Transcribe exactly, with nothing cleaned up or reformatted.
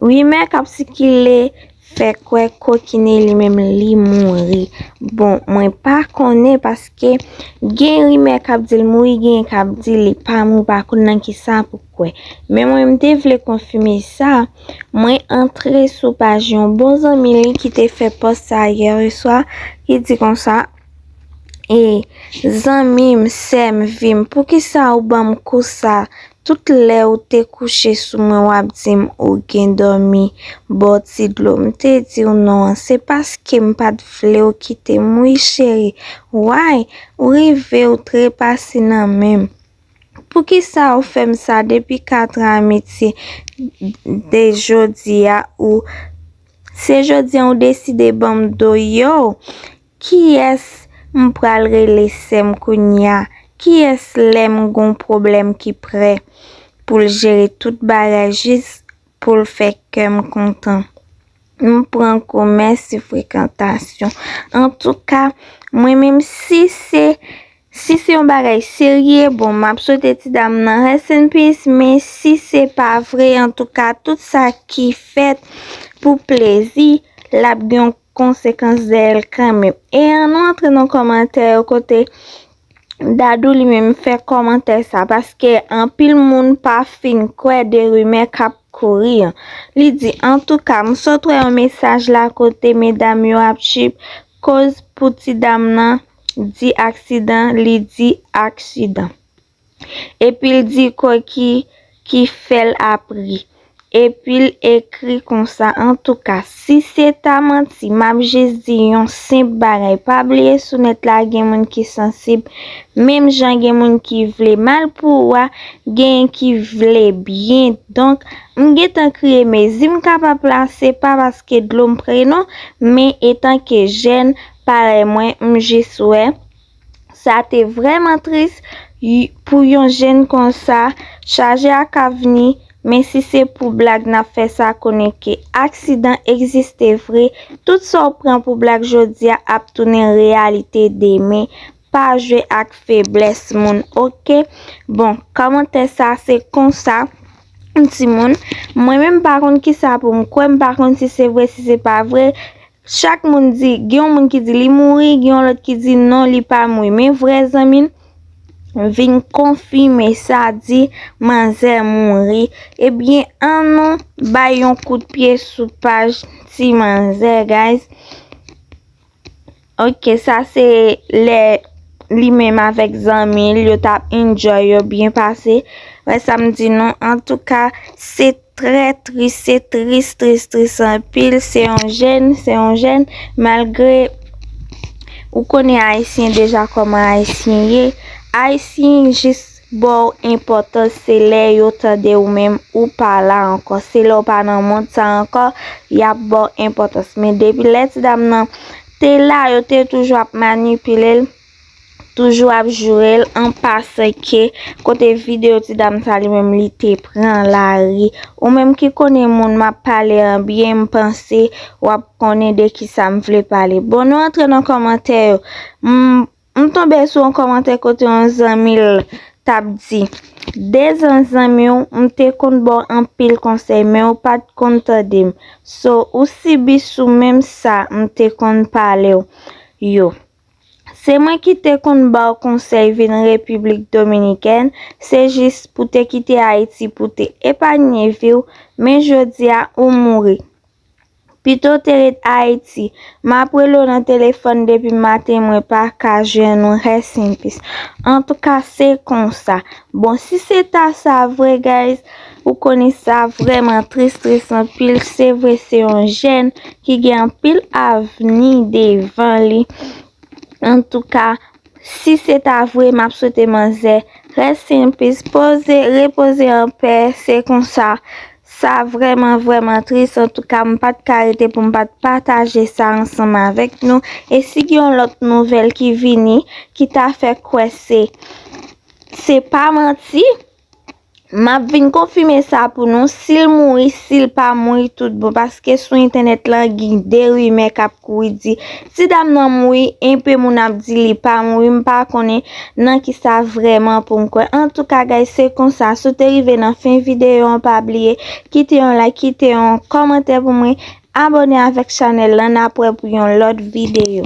Rimè k ap sikile fè kwè Kokine li menm li mouri. Bon, mwen pa konnen paske gen rimè k ap di l mouri, gen k ap di li pa mouri, pa konn nan kisa pou kwè. Men mwen, m te vle konfime sa, mwen antre sou paj yon bon zanmi li ki te fè pòs sa yè swa, ki di konsa, e, zanmi m, sè m, vi m, poukisa ou ban m kou sa? Tout lè ou te kouche sou mwen, w ap di m ou gen dòmi bò ti dlo. M te di w non an, se paske m pa t vle w kite m wi cheri. Way, ou rive w trepase nan men m. Poukisa ou fè m sa depi katran amitye de jodi a ou se jodi a ou deside ban m do yo? Kiyès m pral rele sè m kounye a? Kiyès lè m gon pwoblèm ki prè pou l jere tout bagay jis pou l fè kè m kontan? M pran kou, mèsi frekantasyon. Antouka, mwen menm si se si se yon bagay serye, bon, m ap swete ti dam nan rest in peace, men si se pa vre, antouka, tout sa ki fèt pou plezi, l ap gen yon konsekans dèyè l kanmenm. E ann nou antre nan kòmantè yo kote Dadou li menm fè kòmantè sa, paske anpil moun pa fin kwè de rimè k ap kouri an. Li di, antouka, m sot wè yon mesaj la kote medam yo ap tchip, koz pou ti dam nan di aksidan, li di aksidan. Epi l di koki ki fè l ap ri. Epi l ekri konsa, antouka, si se ta manti, m ap jis di yon senp bagay. Pa bliye sou nèt la gen moun ki sansib, menm jan gen moun ki vle mal pou ou a, genyen ki vle byen. Donk, m gentan kriye mezi m kapab la, se pa paske dlo m pre non, men etanke jèn, parèy mwen, m jis wè sa te vrèman tris pou yon jèn konsa, chaje ak avni, men si se pou blag n ap fè sa, konnen ke aksidan egziste vre, tout sa w pran pou blag jodi a ap tounen reyalite demen, pa jwe ak feblès moun, oke? Bon, kòmantè sa se konsa, timoun, mwen menm m pa konn kisa pou m kwè, m pa konn si se vre, si se pa vre, Chak moun di, gen yon moun ki di li mouri, gen yon lòt ki di non, li pa mouri. Men vrè zanmi l vin konfime sa, di manzè mouri. Ebyen, ann nou bay yon kout pye sou paj ti manzè, guys. Oke, sa se lè li menm avèk zanmi l, yo t ap enjoy, yo byen pase. Wè sa m di nou, antouka, se trè tris, se tris, tris, tris anpil. Se yon jèn, se yon jèn, malgre ou konnen Ayisyen deja kòman Ayisyen ye. Ayisyen jis ba w enpòtans, se lè yo tande ou menm ou pa la ankò. Se lè w pa nan mond sa ankò, y ap ba w enpòtans. Men depi lè ti dam nan te la, yo te toujou ap manipile l, toujou ap joure l, an pasan ke kote videyo ti dam sa li menm li te pran lari. Ou menm ki konnen moun m ap pale an byen, m panse w ap konnen de kisa m vle pale. Bon, nou antre nan kòmantè yo. M, m tonbe sou yon kòmantè kote yon zanmi l t ap di, de zan zanmi w, m te konn ba w anpil konsèy, men ou pa t konn tande m. So, ou sibi sou menm sa m te konn pale w yo. Se mwen ki te konn ba w konsèy vin Repiblik Dominikèn, se jis pou te kite Ayiti pou te epanye vi w, men jodi a ou mouri. Pito w te ret Ayiti. M ap rele w nan telefòn depi maten, mwen pa ka jwenn ou, rest in peace. Antouka, se konsa. Bon, si se ta sa vre, guys, ou konnen sa vrèman tris, tris anpil. Se vre, se yon jèn ki gen anpil avni devan li. Antouka, si se ta vre, m ap swete manzè rest in peace, poze, repoze an pè, se konsa. Sa vrèman, vrèman tris. Antouka, m pa t ka rete pou m pa t pataje sa ansanm avèk nou. E si gen yon lòt nouvèl ki vini, ki ta fè kwè se, se pa manti, M ap vin konfime sa pou nou, si l mouri, si l pa mouri, tout bon, paske sou entènèt lan gen de rimè k ap kouri di si dam nan mouri, enpe moun ap di li pa mouri, m pa konnen nan kisa vrèman pou m kwè. Antouka, guys, se konsa. Si w te rive nan fen videyo an, pa bliye kite yon like, kite yon kòmantè pou mwen, abòne avèk chanèl lan, n ap wè pou yon lòt videyo.